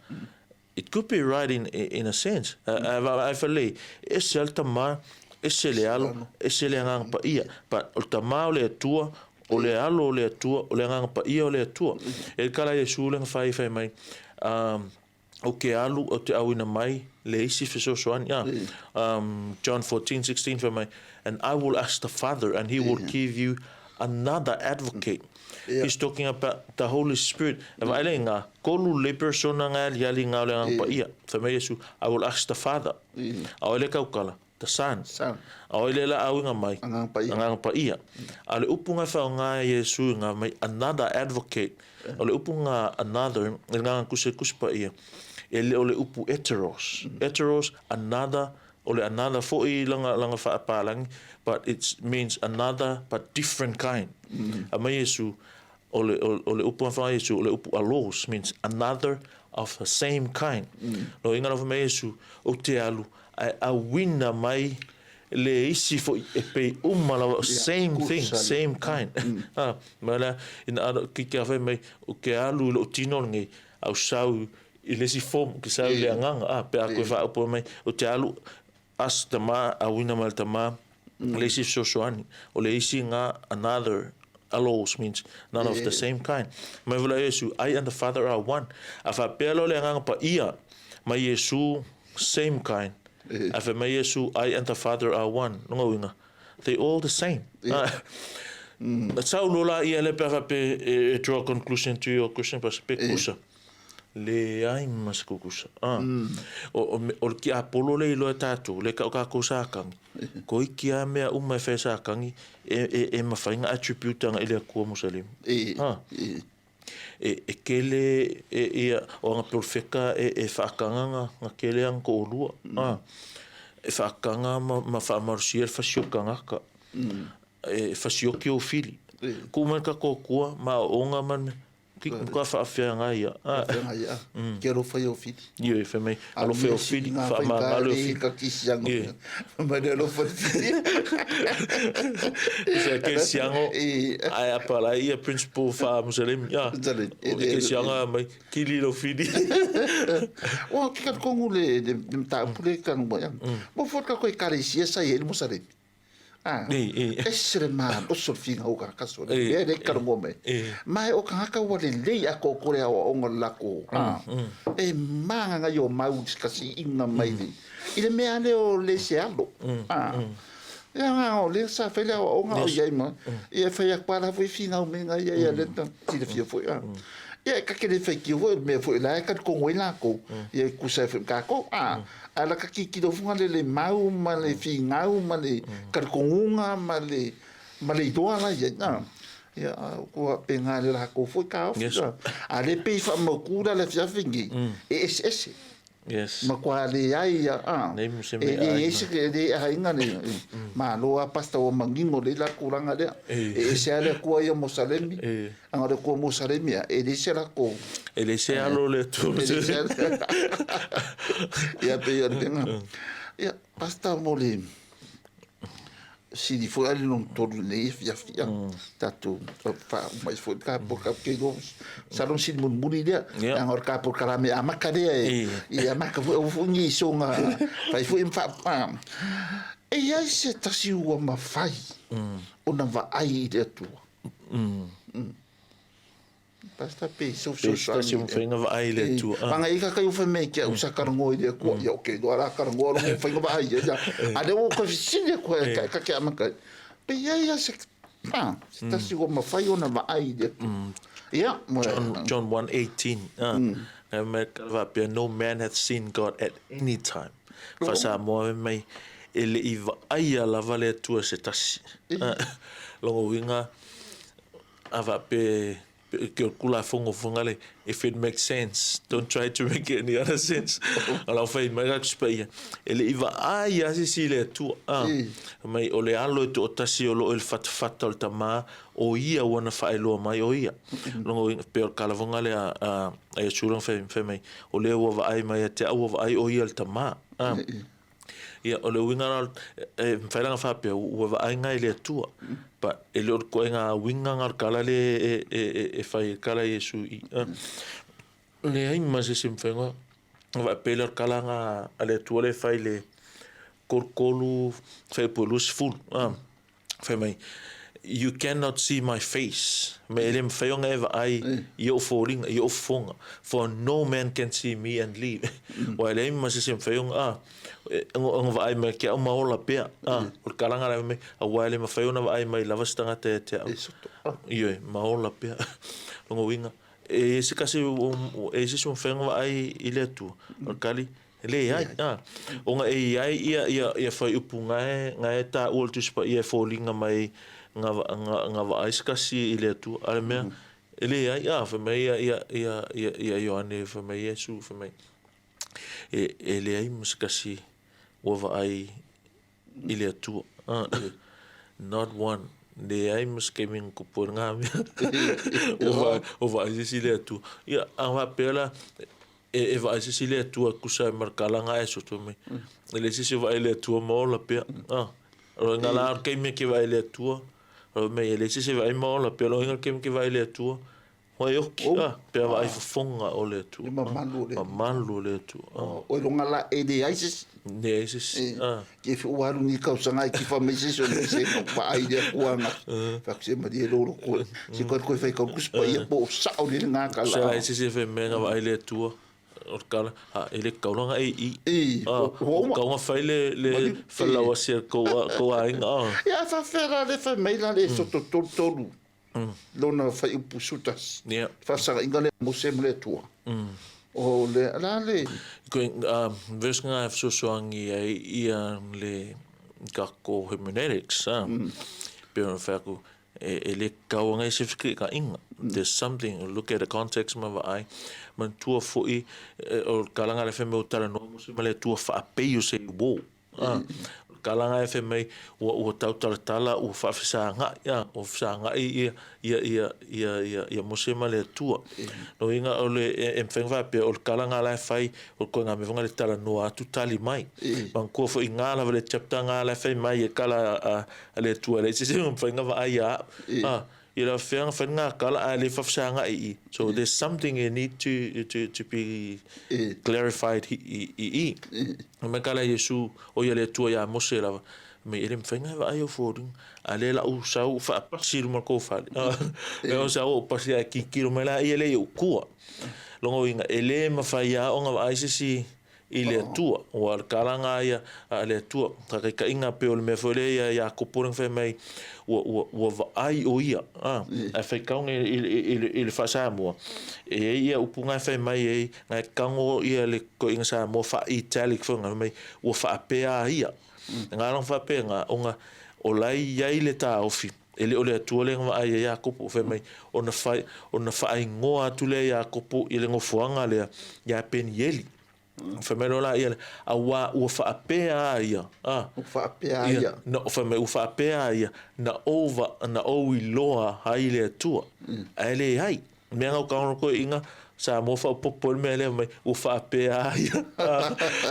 Speaker 2: It could be right in, in a sense. Ae fai lelei, ese lava le Tama, ese le Alo, ese le Agaga Paia. But o le Tama o le Atua, o le Alo o le Atua, o le Agaga Paia o le Atua. E le tala a Iesu lea na fai, fai mai, ou te alu, ou te auina mai le isi fesoasoani. John 14, 16 fai mai, And I will ask the Father and he will give you another advocate. He's talking about the Holy Spirit. E vaai lea i ngā kolu le persona ngā aliali ngā o le Agaga Paia. Fai mai Iesu, I will ask the Father. A oi le kaukala, the Son. A oi le la auinga mai, Agaga Paia. A o le upu ngā whaonga e Iesu i ngā mai, another advocate. O le upu ngā another, e ngā kuse kusi paia, e le o le upu eteros. Eteros, another O le another foi langa langa faapalangi but it's means another but different kind. Aumai Iesu o le o le upu a Iesu o le upu allos means another of the same kind. No inga lava mai Iesu ou te alu ae auina mai le isi foi e pei uma lava same thing same kind. Ha ma la ina alo ki ke fai mai o ke alu i lou tino lenei au sau I le isi form, ke sau i le agaga, a, pe a koe faaupu mai, o te alu as tama, auina mai le tama, le isi fesoasoani, o le isi nga another allos means none of the same kind. Mai vula Iesu, I and the Father are one. A faapea loa le Agaga Paia mai Iesu, same kind. A fai mai Iesu, I and the Father are one. Lona uiga, they all the same. Sau loa la ia le pe a faapea e draw a conclusion to your question, pe kusa. Leai ma se kukusa. A. O, o, o le tiapolo le iloa e tatou, le tau tatou Satani. Ko iki a mea uma e fai e Satani, e, e, e mafai na attribute agai i le Atua Musalemi. A. E, e kele e, ia, o aga polofeka e, e faataga na, na kele ana toalua. A. E faataga ma, ma faamalosia le fasi o tagata. E fasioki ou fili. Tuu mai le tatou Atua ma aoaoga ma le mea. Ki ka faafeagai ia.
Speaker 1: Faafeagai ia. Ke alofa ia o fili.
Speaker 2: Ioe, fai mai, alofa ia o fili, faamagalo o fili.
Speaker 1: Ka kisiago. Fai mai le alofa le fili.
Speaker 2: Se ke siango, ai apala ia principal fa Musalemi. Ya. Ke sianga mai kili lo fili.
Speaker 1: Wa ke ka kongu le le mtaupu le kanu ya. Mo fo ka ko ekalesia sa ye le Musalemi. Ah, ese le malosi o le figau ka kaso le mea lea e talanoa mai. Ma e o kagaka ua lelei atoatoa le aoaoga o le latou e magaga o mau i se kasiiga mai le i le mea lea o le se alo. Ia agaga o lea sa fai le aoaoga o i ai ma ia e fai atu lava la foi figau mea ia ia lea na silafia foi. Ia e ta te le faitio foi o le mea foi o la e talitonu ai latou ia e tusa ai foi ma tatou. Ae la ka tilotilo foi le le mau ma le finau ma le talitonuga ma le ma le iloa la i ai. Ia, ua faapena le latou foi taofi.
Speaker 2: Yes.
Speaker 1: A le pei faamautu la le afiafi lenei, e eseese.
Speaker 2: Yes.
Speaker 1: Matua leai ia, a,
Speaker 2: Nei mo se
Speaker 1: e
Speaker 2: mea
Speaker 1: leai
Speaker 2: aiga.
Speaker 1: se, e le aiga le, malo lava Pastor ua manino lelei la tulaga lea. E ese lava le Atua ia mo Salemi, Aga o le Atua mo Salemi ia, e leai se latou.
Speaker 2: E leai se alo o le Atua.
Speaker 1: E leai se alo. Ia pei o le mea lena. Ia, Pastor mo le sili foi a le lona tolu i lenei afiafi ia, tatou faauma ai foi le ta polokalame iloa masalo na sili mulimuli lea, leaga o le ta polokalame amata lea e amata foi aua foi ne i soga fai foi ma faa. E i ai se tasi ua mafai ona vaai i le Atua? Pastor pe so
Speaker 2: so so se mafai ona vaai i le Atua.
Speaker 1: Manga i ka kai fai mai ki au sa karangoa i le Atua. Ia okay, loa la karangoa lo mafai ona vaai ia. A lea ua koe fesili atu ai ka ka ke amata. Pe ia ia se ah, se tasi ua mafai ona vaai i le Atua. Ia, mo
Speaker 2: John, John 1:18. Ah. Mm. Faapea, no man hath seen God at any time. Faa-Samoa mai, e le i vaaia lava le Atua se tasi. Lona uiga, a faapea ke o le Tulafono foi lea, if it makes sense, don't try to make it any other sense. O lau fai mai la Tusi Paia, e le i vaai lava se isi i le Atua. Fai mai, o le alo e toatasi o lo o i le fatafata o le Tama, o ia ua na faailoa mai o ia. Lona uiga, pei o le kalavoga lea a Iesu lana fai mai, o lea ua vaai mai ia te au ua vaai o ia le Tama. Ia, o le uiga la, e mafai la ona faapea, ua vaai nga i le Atua. But e le o le ituaiga uiga na o le tala lea e fai ai le tala a Iesu i i. Leai ma se isi e mafai ona faapea lea o le tala na a le Atua lea e fai i le 33 fuaiupu e 20. Fai mai, You cannot see my face, me e le mafai ona e vaai i ou foliga, i ou fofoga, for no man can see me and live. Aua e leai ma se isi e mafai ona, ona vaai mai ia te au ma ola pea. O le tala lena fai mai, aua e le mafai ona vaai mai lava se tagata ia te au. Ioe, ma ola pea. Lona uiga, e i ai se tasi, e i ai se isi ua mafai ona vaai i le Atua, o le tali, Leai, a. Ona e i ai ia, ia, ia fuaiupu na e, na e taua i le Tusi Paia e foliga mai na, na, na vaai se tasi i le Atua. A o le mea, e leai, a, fai mai ia, ia, ia, ia, ia Ioane, fai mai Iesu, fai mai, e, e leai ma se tasi ua vaai i le Atua. Not one. Leai ma se taimi na tupu ai lena mea. Ua ua vaai se isi i le Atua. Ia, a faapea la, e vaai se isi i le Atua e tusa ai ma le tala na e soto mai. E leai se isi o vaai i le Atua ma ola pea. O lona la o le taimi e te vaai i le Atua, o mea e leai se isi e vaai ma ola pea. O lona uiga o le taimi e te vaai i le Atua, Ua e oki, a, pe a vaai fofoga o le Atua.
Speaker 1: Le mamalu o le Atua.
Speaker 2: Mamalu o le Atua.
Speaker 1: O iloga la e leai se isi.
Speaker 2: Leai se isi, a.
Speaker 1: Ke fi ua alu ni tausaga e tifa mai se isi o le se vaai i le Atua ana. Fai atu se malie lou loto. Se koe koe fai kau Tusi Paia po o sao lelei lena tala.
Speaker 2: Se leai se isi e fai mea na vaai i le Atua. O le tala, a, e le tatau la ona e i.
Speaker 1: A,
Speaker 2: ua tatau ona fai le, le falauasi a kou aiga, a.
Speaker 1: Ia, a faapefea la le fai mai la le soto 33. Lona fuaiupu 11.
Speaker 2: Yeah.
Speaker 1: Faafesagaiga lea a Mose ma le Atua. O le la le.
Speaker 2: Koe verse nga e fesoasoani ai ia le kako hermeneutics a. Pe ona whai aku, e le kau anga i se whikirikaiga. There's something, look at the context ma vaai, manatua foi o le kalanga le fai mai o talanoa mo se ma le Atua faapei o se uo. A, o le kalanga e fai mai ua ua tautalatala ua faafesagai, a, ua fesagai ia ia ia ia ia ia Mose ma le Atua. Lona uiga o le e mafai ona faapea o le kalanga la e fai o le koiga mea foi le talanoa atu tali mai. Manatua foi i ga lava le chapter ga la e fai mai e kala a a le Atua e leai se isi e mafai ona vaai ia au. A, i la fea na fai ngā kala ae le faafesagai i. So there's something you need to be clarified i i. Fai mai kala Iesu, o ia le Atua iā Mose lava, mai e le mafai ona e vaai au foliga, a lea la ou sau ou faapasi i luma o le kou fale. Lea ou sau ou pasi ae tilotilo mai laia lea i ou tua. Lona uiga, e le mafai lava ona vaai se isi i le Atua, ua o le kalaga ia a le Atua. Faataitaiga pei o le mea foi lea ia Iakopo lea na fai mai, ua, ua, ua vaai ʻo ia, a, ae faitauga i, i, i, i le faa-Samoa, e i ai ia upu na e fai mai ai, na e tago ia le toeaina Samoa faa-italic foi na, fai mai, ua faapea a ia. Na ala ona faapena, ona o la e i ai le taofi, e le o le Atua lea na vaai ai Iakopo, fai mai, ona fai, ona faaigoa atu lea e Iakopo i le nofoaga lea ia Penieli. Fai mai loa laia, auā ua faapea a ia, a.
Speaker 1: Ua faapea a ia.
Speaker 2: Na, fai mai, ua faapea a ia, na ou va, na ou iloa ai le Atua, ae leai. Mea na uka ono toeaiina Samoa faaopoopo ai le mea lea mai, ua faapea a ia.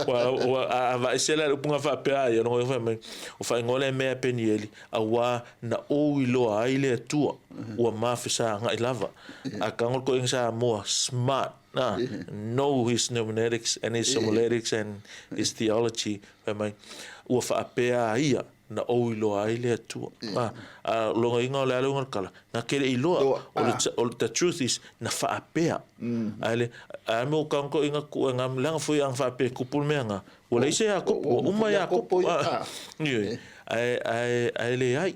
Speaker 2: Ua, ua, a, a vaese la le upu na faapea a ia, ona fai mai, ua faaigoa lea mea Penieli, auā na ou iloa ai le Atua, ua mafesagai lava. A tago le toeaina Samoa, smart, a, know his pneumatics and his homiletics and his theology, fai mai, ua faapea a ia, na ou iloa ai le Atua. A, a lona uiga o le a le uiga o le tala, na te le i iloa, o le, o le, the truth is, na faapea. Ae le, ae mo ka toeaiina kuʻe leaga foi a na faapea e tupu le mea na, ua leai se Iakopo, ua uma Iakopo. Ioe, ae, ae, ae leai.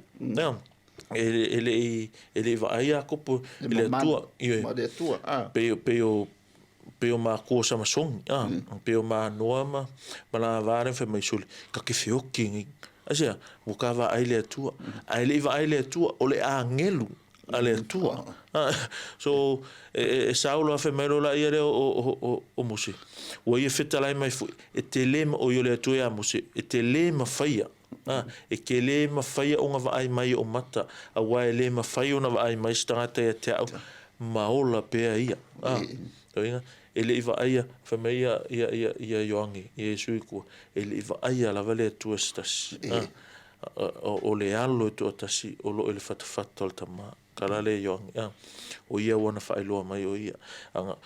Speaker 2: E, e le i, e le i vaai Iakopo i le Atua. Ioe.
Speaker 1: Ma le Atua, a.
Speaker 2: Pei, pei o, pei o matua o Samasogi, a, pei o Manoa ma, ma Lavā lea fai mai, Sole, ta te feoti nei. Aisea? Ua ta vaai le Atua. Ae le i vaai le Atua, o le agelu a le Atua. So, e, e sao loa fai mai loa laia lea o, o, o, o Mose. Ua ia fetalai mai foi, e te le, o ia o le Atua ia Mose, e te le mafaia A, e te lē mafaia ona vaai mai o mata, auā e lē mafai ona vaai mai se tagata ia te au, ma ola pea ia. A, lona uiga, e le i vaaia, fai mai ia, ia, ia, ia Ioane, ia Iesu i tua, e le i vaaia lava le Atua se tasi. A, o, o le Alo e toatasi o lo o i le fatafata o le Tama. Kala lea Ioane, a, o ia ua na faailoa mai o ia. Aga,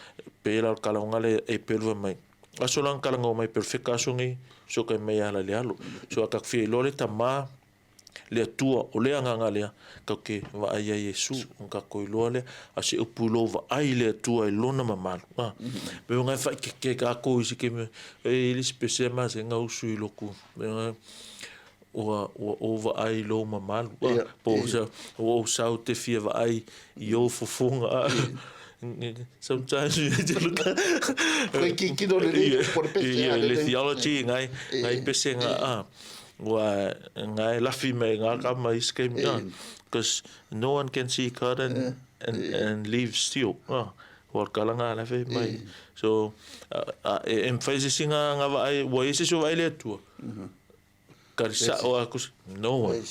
Speaker 2: pei la o le kalaoga lea e pelu fai mai, Aso la na talanoa mai perofeta aso nei, sokai mai e ala i le alo. So a tatou fia iloa le Tama, le Atua, o le agaga lea, tatou te vaai ia Iesu, ona tatou iloa lea, a o se upu i lou vaai i le Atua i Lona mamalu. A, me ona e faaikeke tatou i se taimi, e i ai le isi pese ma se gausu i loku, ua, ua ou vaai i lou mamalu, a, po o se, ua ou sau te fia vaai i ou fofoga, a. Sometimes you need to look at...
Speaker 1: Koe tilotilo lelei po le pese.
Speaker 2: Ia, le theology, ngai, ngai pese nga, a, ua, ngai lafi mai ngā kama i se taimi, a, because no one can see God and, and, and leave still, a. Ua kalanga la fai mai. So, a, e, e mawhai se isi ngā, ngā vaai, ua i se isi o vaai le Atua. Kari sa'o a kus, no one.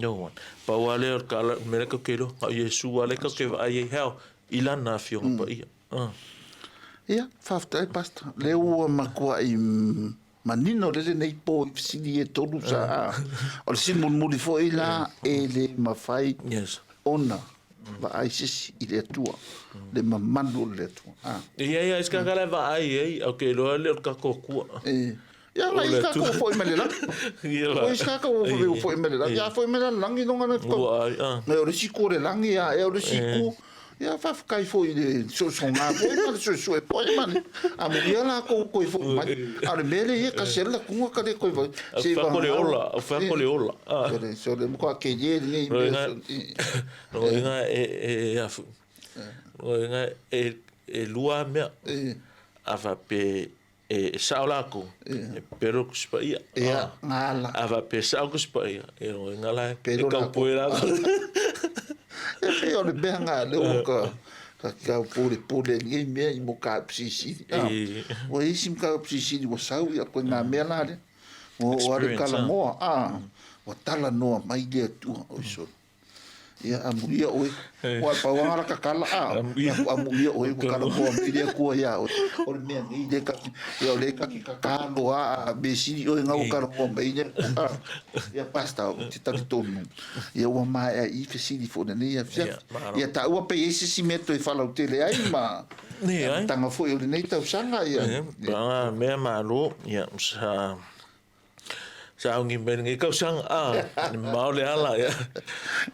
Speaker 2: No one. Pau lava lea o le kala, mea lea tatou te iloa, na o Iesu lava lea tatou te vaai ai, heo, i lana Afioga Paia.
Speaker 1: Ia, faafetai Pastor. Lea ua matuai manino lele nei po i fesili e tolu sa. O le fesili mulimuli foi la e le mafai ona vaai se isi i le Atua, le mamalu o le Atua.
Speaker 2: Ia, ia, isi kaka la e vaai ai, au ke iloa le o le tatou Atua.
Speaker 1: Ia na i kākou foi mai le lagi. O isi kākou foi mai le lagi. A foi mai le lagi longa na ko. Ngai o le isi ku o le lagi a e o le isi ku. Ia faafetai foi i le sosoga foi ma le suesue foi ma le amuia lākou koe foi mai. A o le mea lea ia kasi ai le latuga ka le koe foi.
Speaker 2: Se i vagana. Le ola, o whea ko le ola.
Speaker 1: Sole, sole, mo koa ke ye lenei mea.
Speaker 2: No inga e afu. No inga e lua mea. A faapea e sao lakou, e pepelo le Tusi Paia.
Speaker 1: Ia, gala.
Speaker 2: A faapea e sao le Tusi Paia, ia lona uiga la e taupoe lakou.
Speaker 1: Ia pei o le mea lena lea ua ka ka tau pulepule ai nei mea i mataupu silisili. Ua i ai isi mataupu silisili ua sau, ia koe nā mea la lea. Ua oo lava le talanoa, ua talanoa mai le Atua, oi sole. Ia, amuia oe. Ua pau lava la tatala, a, amuia oe, ua talanoa mai le Atua iā oe. O le mea nei lea ta te, ia o lea ta te tatalo lava, a mea sili oe na ua talanoa mai le Atua. A, ia Pastor, ou te talitonu, ia ua maea i i fesili foi i lenei afiafi. Ia taua pe i ai se isi mea toe faalautele ai ma amataga foi o lenei tausaga. Ia,
Speaker 2: mea malo, ia, sa Sauni mai lenei tausaga, a, e mamao le ala. Ia.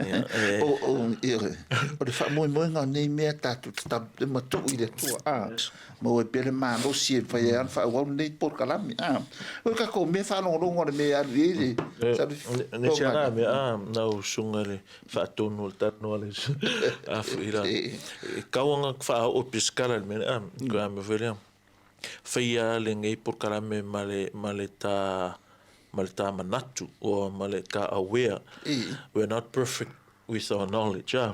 Speaker 1: Ia, e... O, o, ia, o le faamoemoega o nei mea tatou te talu matuu i le Atua, a, maua ai pea le malosi e mafai ai ona faaauau lenei polokalame, a. O le tatou mea faalogologo o le mea e alu i ai le...
Speaker 2: Ne se ala mea, a, nau susuga i le faatonu o le talanoa le a foi la. E tau ona faaoo i Pesecala i le mea lea, a, koe a mea foi lea. Faia lenei polokalame ma le ma le ta ma le ta manatu or ma le ta aware we are not perfect with our knowledge ah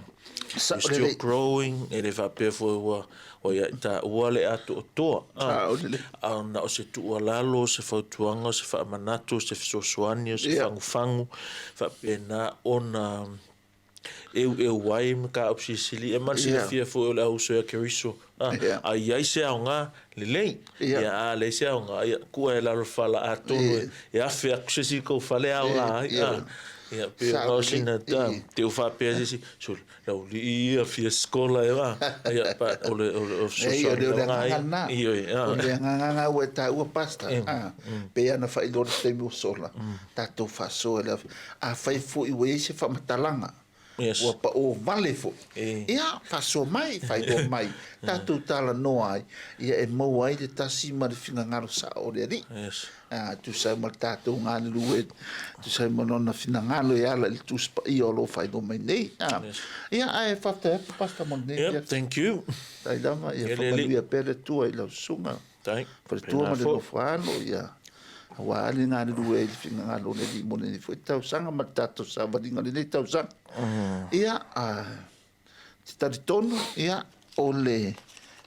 Speaker 2: we still growing e le faapea foi ua ua ia i taua le atoatoa ah a na o se tuualalo se fautuaga se faamanatu se fesoasoani o se fagufagu faapena ona eueu ai mataupu silisili e ma le silafia foi o le auuso ia Keriso a a i ai se aoga lelei ia a leai se aoga ia tuu e lalo le fala atonu e afe atu se isi i tou fale e aoga ai a ia pei ona o sina te u faapea se isi sole le aualii ia fia sikola e a ia pa o le o le
Speaker 1: fesoasoani o le agaga lena o le agaga lena ua e taua Pastor a pei lava ona faailoa i le taimi ua sola tatou faasoa i le Afai foi ua i ai se faamatalaga, yes. Ua paʻō vale foi, e. Ia, faasoa mai, faailoa mai, tatou talanoa ai, ia e maua ai le tasi ma le finagalo sao o le Alii. Yes. A, tusa ai ma le tatou galulue, tusa ai ma lona finagalo e ala i le Tusi Paia o lo o faailoa mai nei. A, yes. Ia, ae faafetai atu, Pastor, mo lenei.
Speaker 2: Yep, thank you.
Speaker 1: Tai lava, ia faamanuia pea le Atua i lau susuga. Faletua ma le nofo alo, ia, aua le galulue ai i le finagalo o le Alii mo lenei foi tausaga ma le tatou savaliga o lenei tausaga. Ia, te talitonu, ia, o le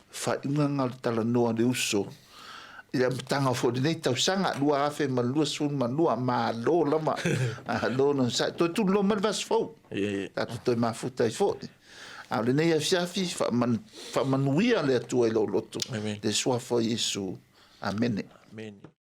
Speaker 1: faaiuga lena o le talanoa a le uso i le amataga foi o lenei tausaga 2022, malo lava, malo le onosai. Toe tuliloa mai le vaiaso fou, tatou toe mafuta ai foi. A o lenei afiafi, faamanuia le Atua i lou loto, le suafa o Iesu. Amene.
Speaker 2: Amene.